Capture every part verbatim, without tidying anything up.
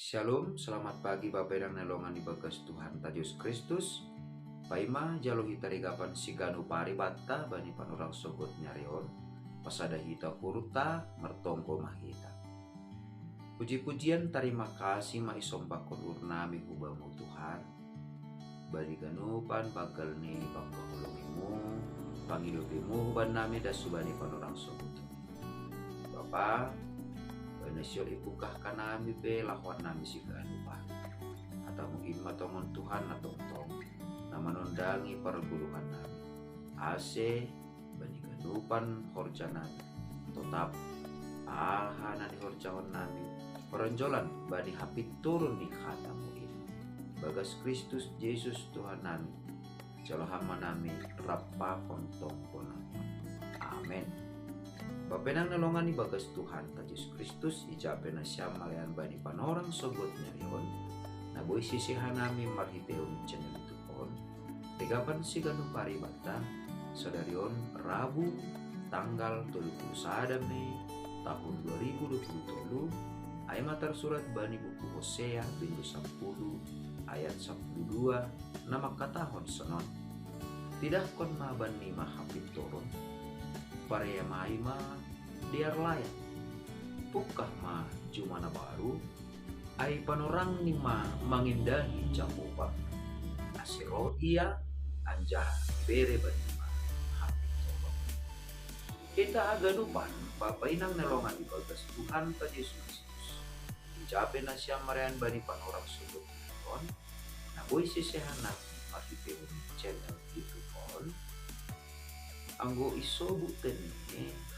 Shalom, selamat pagi Bapak Inang na longan ibagas Tuhan ta Jesus Kristus. Paima jalo hita rigapan siganu paribatta bani panorang sogot ni ari on, pasada hita hurutta, martonggo ma hita. Puji-pujian tarima kasih ma isombahkon uhurnami hu Bamu Tuhan, bani ganupan banggal ni pangkaholongimu, pangidopimu hu bannami das hu bani panorang sogot. Bapa, bani sihol ipungkah hanami pe lahoannami siganu pari. Hatamu in ma tongon Tuhan na tongtong, na manondangi pargoluhannami. Ase bani ganupan horjanami, totap aha na nihorjahonnami, paronjolan bani hapintoron ni hatamu in. Bagas Kristus Jesus Tuhannami, jalo Ham ma nami rap pakon tonggonami. Amen. Bapa Inang na longan ibagas Tuhan ta Jesus Kristus, ija pe nasiam marayan bani panorang sogot ni ari on, na boi sisehannami marhitehon channel YouTube on, rigapan siganu paribatta, sadari on Rabu tanggal tolu pulu sada Mei tahun dua ribu dua pulu tolu, ai ma tarsurat bani buku Hosea bindu sampulu ayat sampulu dua, na mangkatahon sonon: Tidahkon ma bannima hapintoron, pariamai ma dear layak. Pungkah ma juma na baru, ai panorangni ma mangindahi Jahowa, ase ro ia, anjaha ibere bannima hapintoron. Hita haganupan Bapa Inang na longan ibagas Tuhan ta Jesus Kristus, ija pe nasiam marayan bani panorang sogot ni ari on, na boi sisehannami marhitehon channel YouTube on, anggo isobut tene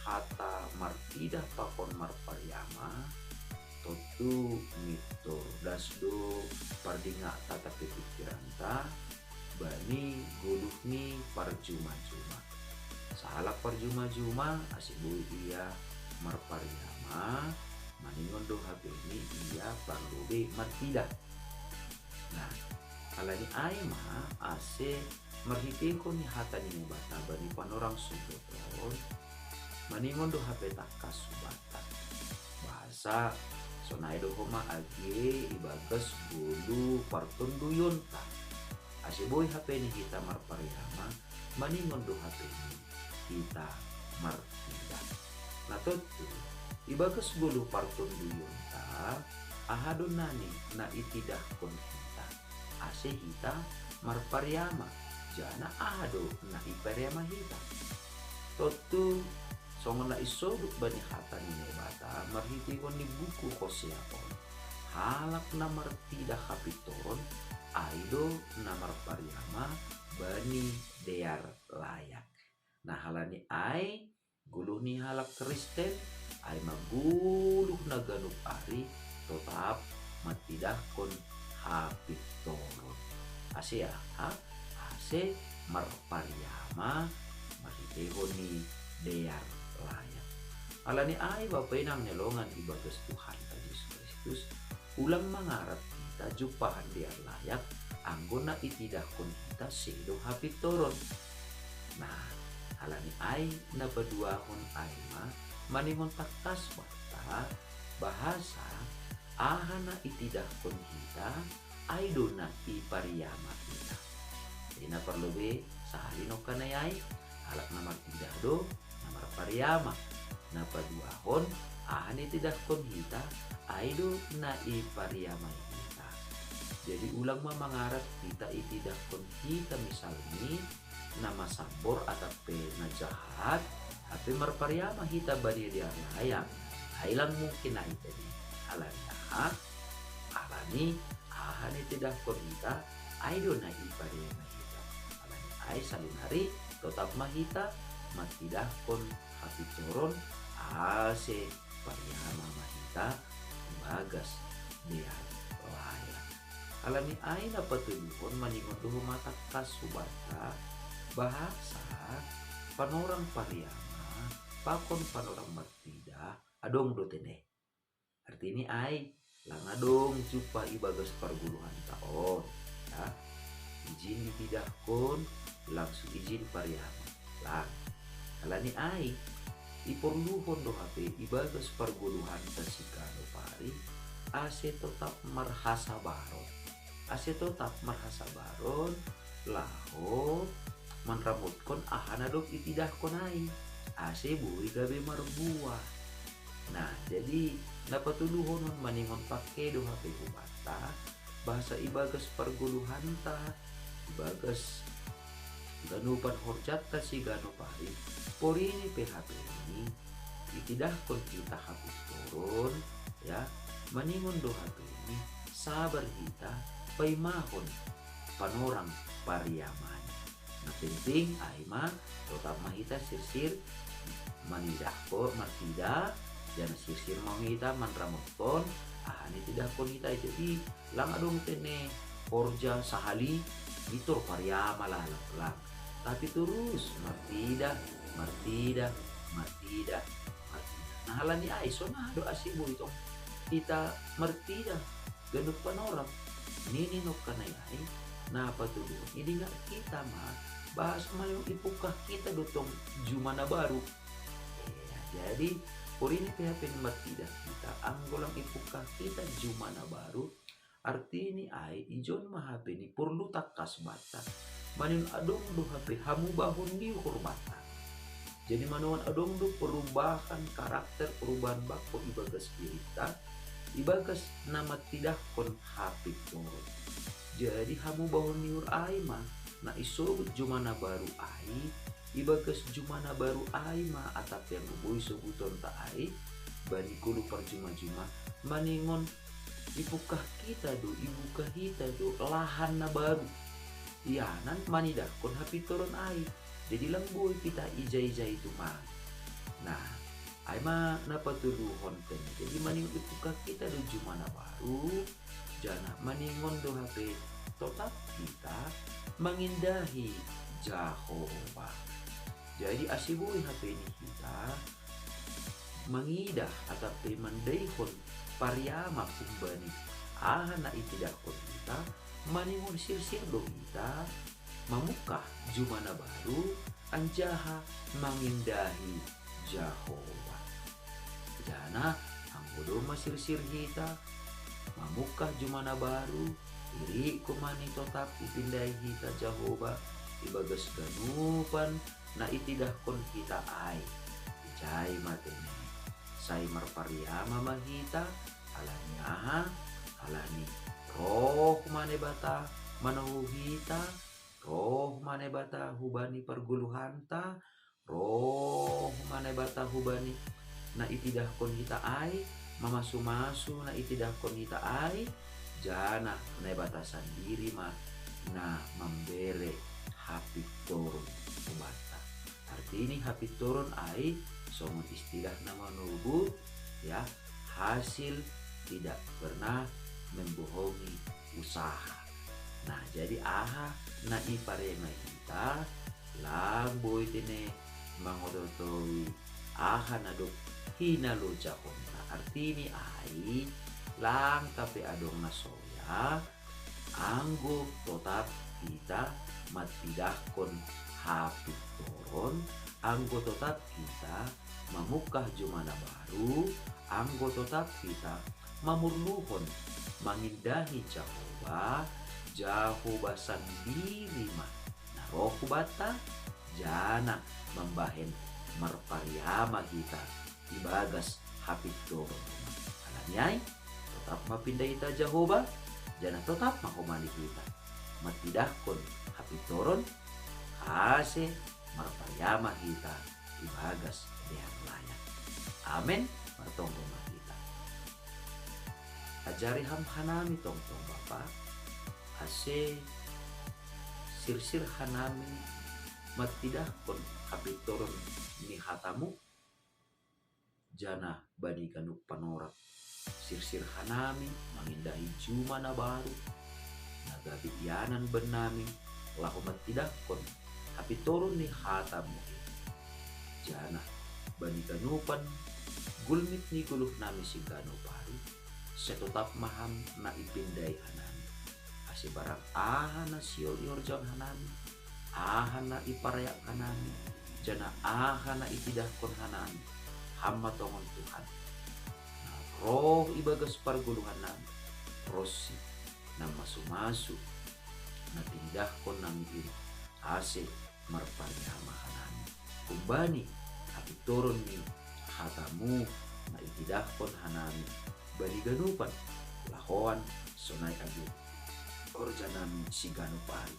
hata martidah pakon marpariama, tontu mintor das do pardinganta pe pingkiranta bani goluh ni parjuma-juma. Sahalak parjuma-juma, ase boi ia marpariama, maningon do hapeni ia parlu be martidah. Nah, halani ai ma ase marhitehon ni hata ni Naibata bani panorang sogot on, maningon do hape tangkas hubanta. Bahasa sonai do homa age ibagas goluh partonduyonta. Ase boi hapeni hita marpariama, maningon do hapeni hita martidah. Na tontu, ibagas goluh partonduyonta, aha do nani na itidahkon hita ase hita marpariama, janah aha do na ipariama hita? Tontu, songon na isobut bani hata ni Naibata marhitehon ni buku Hosea on, halak na martidah hapintoron, ai do na marpariama bani dear layak. Nah, halani ai, goluh ni halak Kristen, ai ma goluh na ganup ari, totap matidahkon hapintoron. Ase aha? Ase marpariama marhitehon ni dear layak. Halani ai, Bapa Inang na longan ibagas Tuhan ta Jesus Kristus, ulang mangarap hita jumpahan dear layak, anggo na itidahkon hita sedo hapintoron. Nah, halani ai na paduahon ai ma, maningon tangkas banta, bahasa aha na itidahkon hita, ai do na ipariama hita. Jadi na parlu be sahali nongkan ai, halak na martidah do na marpariama. Na paduahon, aha na itidahkon hita, ai do na ipariama hita. Jadi ulang ma mangarap hita itidahkon hita misalni na masambor atap pe na jahat, hape marpariama hita bani dear layak, ai lang mungkin ai tene. Halani aha? Halani aha na itidahkon hita, ai do na ipariama hita. Halani ai salinari totap ma hita matidahkon hapintoron, ase pariama ma hita ibagas dear layak. Halani ai na patoluhon, maningon do homa tangkas hubanta, bahasa panorang pariama pakon panorang martidah adong do tene. Artini ai, lang adong jumpah ibagas pargoluhanta on, ya. Ijin itidahkon, langsung ijin pariama, lang. Halani ai, iporluhon do hape ibagas pargoluhanta siganup ari, ase totap marhasabaron. Ase totap marhasabaron laho manramotkon aha na dob itidahkon ai, ase boi gabe marbuah. Nah, jadi na patoluhon on maningon pake do hape hubanta, bahasa ibagas pargoluhanta, ibagas ganupan horjanta siganup ari, porini pe hape ni itidahkon hita hapintoron, ya, maningon do hape ni sabar hita paimahon panorang pariamani. Na penting ai ma totap ma hita sirsir manidahkon, martida, janah sirsir ma hita manramotkon aha na itidahkon hita. Jadi lang adong tene horja sahali pintor pariama lalap lang, tapi torus martida, martida, martida, martida. Nah, halani ai songon aha do ase boi tong hita martida ganup panorang? Nini nongkanai ai, na patoluhon idingat hita ma, bahasa maningon ipungkah hita do tong juma na baru. Ya, jadi porini pe hape ni martida hita anggo lang ipungkah hita juma na baru. Artini ai ijon ma hape ni porlu tangkas banta, maningon adong do hape hamubahon ni uhur banta. Jadi maningon adong do perubahan karakter, perubahan bangko ibagas dirinta, ibagas na matidahkon hapintoron. Jadi hamubahon ni uhur ai ma na isobut juma na baru ai, ibagas juma na baru ai ma atap pe anggo boi sobutonta ai, bani goluh parjuma-juma, maningon ipungkah hita do, ibuka hita do lahan na baru. Ianan manidahkon hapintoron ai. Jadi lang boi hita ija-ija i tumang. Nah, ai ma na patoluhon pe ni. Jadi maningon ipungkah hita do juma na baru, janah maningon do hape totap hita mangindahi Jahowa. Jadi ase boi hape ni hita mangidah atap pe mandaihon pariama humbani aha na itidahkon hita, maningon sirsir do hita mamungkah juma na baru anjaha mangindahi Jahowa. Janah anggo domma sirsir hita mamungkah juma na baru, irikon ma ni totap ipindai hita Jahowa ibagas ganupan na itidahkon hita ai. Ijai ma tene, sai marpariama ma hita, halani aha? Halani roh ma Naibata manogu hita, roh ma Naibata hubani pargoluhanta, roh ma Naibata hubani na itidahkon hita ai, mamasu-masu na itidahkon hita ai, janah Naibata sandiri ma na mambere hapintoron hubanta. Artini hapintoron ai songon istilah na manogu, ya, hasil tidak pernah membohongi usaha. Nah, jadi aha na ipariama hita, lang boi tene mangototowi aha na dob hinalojahonta. Artini ai, lang hape adong na soya, anggo totap hita matidahkon hapintoron, anggo totap hita mamungkah juma na baru, anggo totap hita mamurluhon mangindahi Jahowa, Jahowa sandiri ma na roh hubanta, janah mambahen marpariama hita ibagas hapintoron. Halani ai, totap ma pinda hita Jahowa, janah totap ma homa ni hita matidahkon hapintoron, ase marpariama hita ibagas dear layat. Amen. Martonggo ma hita. Ajari Ham hanami tongtong Bapa, ase sirsir hanami matidahkon hapintoron ni hata-Mu, janah bani ganup panorang sirsir hanami mangindahi juma na baru, na gabe ianan bannami laho matidahkon hapintoron ni hata-Mu i. Janah bani ganupan gulmit ni goluhnami siganup ari, sai totap ma Ham na ipindai hanami. Ase barang aha na sihol ihorjahon hanami, aha na iparayak hanami, janah aha na itidahkon hanami, Ham ma tongon Tuhan. Na roh ibagas pargoluhan nami, ronsi na masu-masu na tinidahkon nami in, ase marpariama hanami. Humbani hapintoron ni hatamu na itidahkon hanami bani ganupan, lahoan sonai age horja nami siganup ari.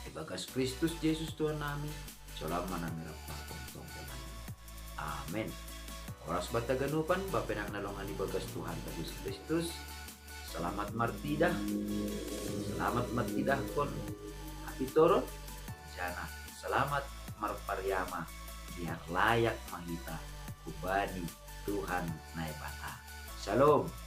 Ibagas Kristus Jesus Tuhan nami, jalo ma nami rap pakon tonggonan. Amen. Horas banta ganupan, bapa inang na longan ibagas Tuhanta Jesus Kristus, selamat martidah, selamat martidahkon hapintoron, janah selamat marpariama, biar layak ma hita hubani Tuhan Naibata. Shalom.